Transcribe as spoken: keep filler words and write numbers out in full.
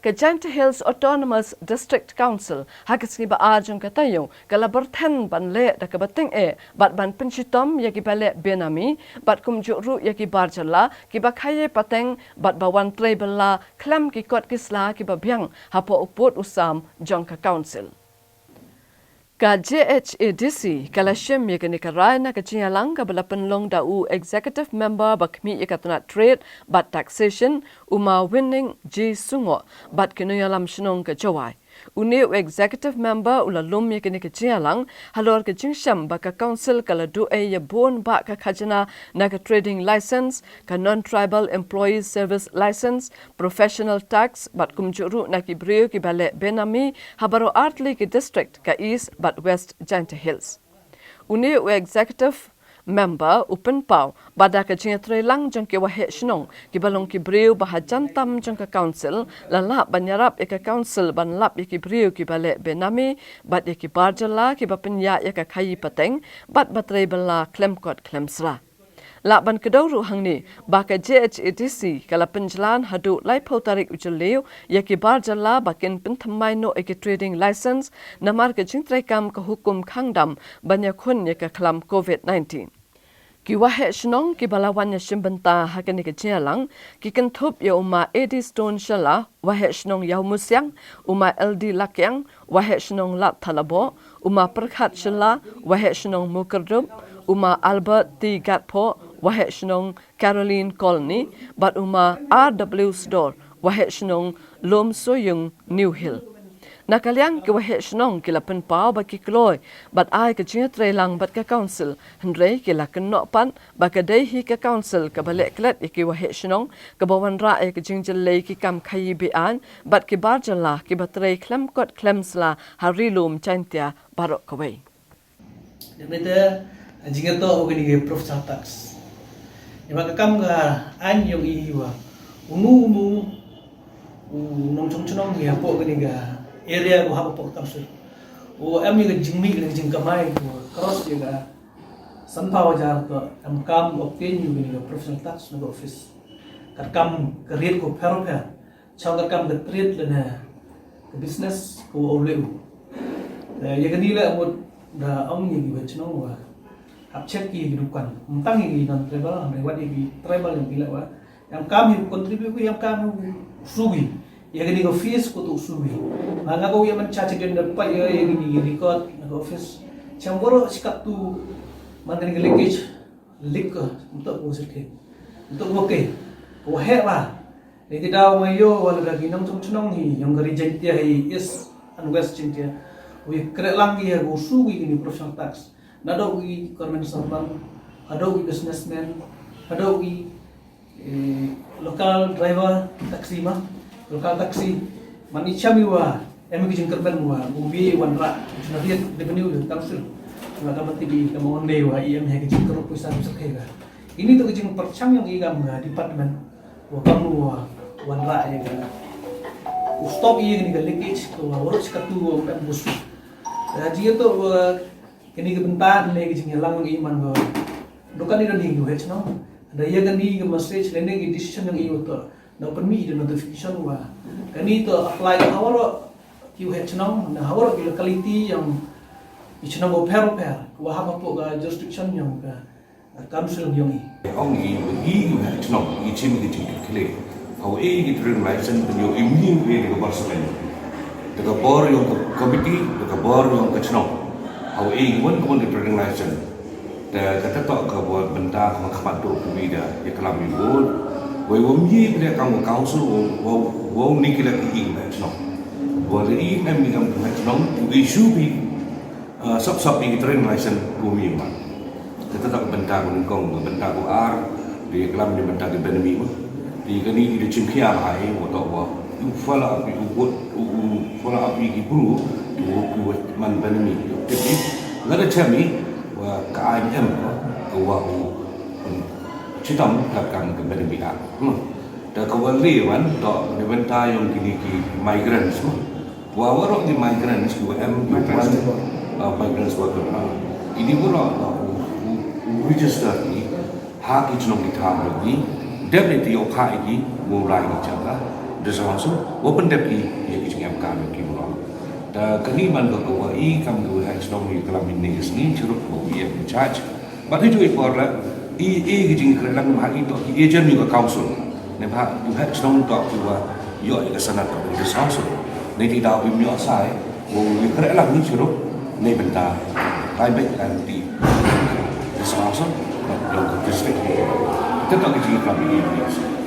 Ka Jaintia Hills Autonomous District Council ha ka sngi ba ar jong ka taïew ka la byrthen ban leh da kaba tyngeh bad ban pynshitom ïa kiba leh benami bad kumjuh ruh ïa ki bar jylla kiba khaïi pateng bad ba wan trei bylla khlem ki kot ki sla kiba biang hapoh u pud u sam jong ka council. Ka J H A D C ka la shim ïa kane ka rai na ka jingïalang kaba la pynlong da u Executive Member ba khmih ïa ka tnat Trade bad Taxation, u Ma Winning G Sungoh, bad ki nongïalam shnong ka Jowai. Une u Executive Member u la lum ïa kane ka jingïalang halor ka jingshem ba ka Council ka la duh ei ïa bun bah ka khajna na ka Trading License, ka Non-Tribal Employees Service License, Professional Tax bad kumjuh ruh na ki briew kiba leh benami ha baroh artylli ki district ka East bad West Jaintia Hills. Une u Executive Member u pynpaw ba da ka jingïatreilang jong ki waheh shnong kiba long ki briew ba hajan tam jong ka Council la lah ban ïarap ïa ka Council ban lap ïa ki briew kiba leh benami bad ïa ki bar jylla kiba pynïaid ïa ka khaïi pateng bad ba trei bylla khlem kot khlem sla. Lah ban kdew ruh hangne ba ka J H A D C ka la pynjlan haduh laiphew tarik u Jylliew ïa ki bar jylla ba kin pynthymmai noh ïa ki Trading License namar ka jingtreikam ka hukum khang dam ban ïakhun ïa ka khlam Covid nineteen. Ki waheh shnong kiba la wan ïashim bynta ha kane ka jingïalang ki kynthup ïa u Ma Eddie Stone Shylla, waheh shnong Ïawmusiang, u Ma L D Lakiang, waheh shnong Ladthadlaboh, u Ma Pyrkhat Shylla, waheh shnong Mookyrdump, u Ma Albert T Gatphoh, waheh shnong Caroline Colony, bad u Ma R W Sdor, waheh shnong Lum Soyung New Hill. Na ka liang ki waheh shnong ki la pynpaw ba ki kloi bad ai ka jingïatreilang bad ka Council, hynrei ki la kynnoh pat ba ka dei hi ka Council kaba leh klet ïa ki waheh shnong, kaba wanrah ïa ka jingjyllei ki kam khaïi be-aiñ bad ki bar jylla kiba trei khlem kot khlem sla ha Ri Lum Jaintia baroh kawei. Dep nete, jingïatoh u kane ka professional tax. Ïa ba ka kam ka aiñ yong i wa unu unu u nongchong chnong ïa hapoh kane ka area ko hap hapoh ka Council u em ïa ka jingmih, ïa ka jingkamai ko cross ïa ka sanphew hajar, to em kam obtain ïa kane ka professional tax na ka office. Ka kam ka rate ko pher pher. Chong ka kam ka trade lane ka business ko wa u leh u. Eh, ïa kani leh mut da ong ïa ki waheh shnong wa hap check ïa ki dukan. Ym tang ïa ki non-tribal, hynrei wat ïa ki tribal ïa ki leh wa ïa kam ïa contribute, ïa kam ïa sugi. Ïa kani ka fees ko tu sugi. Ma nga ko ïa man cha cha den da pa ïa ïa kani record na ka office. Chang boro sikat tu man kani ka leakage, leak ko, untuk ko sirke. Untuk ko ke. Ko heh ba. Ni ti daw ma ïoh wa lada ki nongchong chnong hi, yong ka Ri Jaintia hi, East and West Jaintia. Wi kreh lang ki ha ko sugi kini professional tax. Naduh ki government servant, haduh ki businessman, haduh ki, eh, local driver taxi ma, local taxi. Man i cham i wa em ki jingkyrmen wa u bi wanrah jingriat revenue ïa ka Council. Wa ka mati bi ka mon dei wa i em ha ki jingkyrmen pisa pisa ka. Ini to ki jingpyrchang yong i kam ka department. Wa kam wa wanrah ïa ka, u stop ïa kani ka leakage ko wa waroh shi katto wa em bus. Ïa jingïatoh wa kani ka bynta ne ka jingïalang i man ko. Dukan i don hi u heh shnong. Da ïa kani ka message lane ka decision yong i wa to na pynmih da notification wa kani to apply ha waroh ki u heh shnong, na ha waroh ki locality yong i shnong ko pher pher wa hap hapoh ka jurisdiction yong ka Council yong i. Ong i, i, i, i, chnong, i chim i, i, i, kile. Hau e, i, trading license, i, i, i, i, i, ka bar semen. Te ka bor yong ka committee, te ka bor yong ka chnong. Hau e, i, wan, wan, i, trading license. Te ka ta tok ka bor bynta ka khmat tu ku bi da, ya kalam i bor. Wai wam ye, bi da kam ka Council, wa, wa, wa, ni kile i, i, i, chnong. Wa, i, i, i, i, i, chnong, i, i, shu bi, Ah, sop sop i, i, trading license ko mi ma. Kata ta ka bynta ko nyngkong, ka bynta ko ar, di klam di bynta di benami ma. Di kani di chim khia ba ai, wa to wa. U follow up, u, u, u follow up i, i bru, u, u man benami. Jadi, lada chami, wa ka I M, ka wa u, chitam ka kan ka benami a. Hmm. Da ka wa le wan, to, di bynta yong kini ki migrants ma. Wa waroh ki migrants ki wa em ki wan, uh, migrants worker, uh, ini waroh, uh, u, u, u register ki ha ki chnong ki thaw ki, dep ne ti yoh kha ki, wa lai ki chaka. District Council, wa pyndep i ïa ki jingïam kam ïa ki bro. Da kani ban ka wa i kam ka wa hek shnong i klam i ne is ni chirup wa i ïa in charge. Bad hi ju i por la i i ki jingkhreh lang ma i to ki agent ïa ka council. Ne ba ju hek shnong to ki wa ïoh ïa ka sanad ka District Council. Ne ti daw i ïoh sai wa i khreh lang ni chirup ne bynta. Kai bek kan ti District Council, ba long ka district. Kita to ki jingklam i ne is.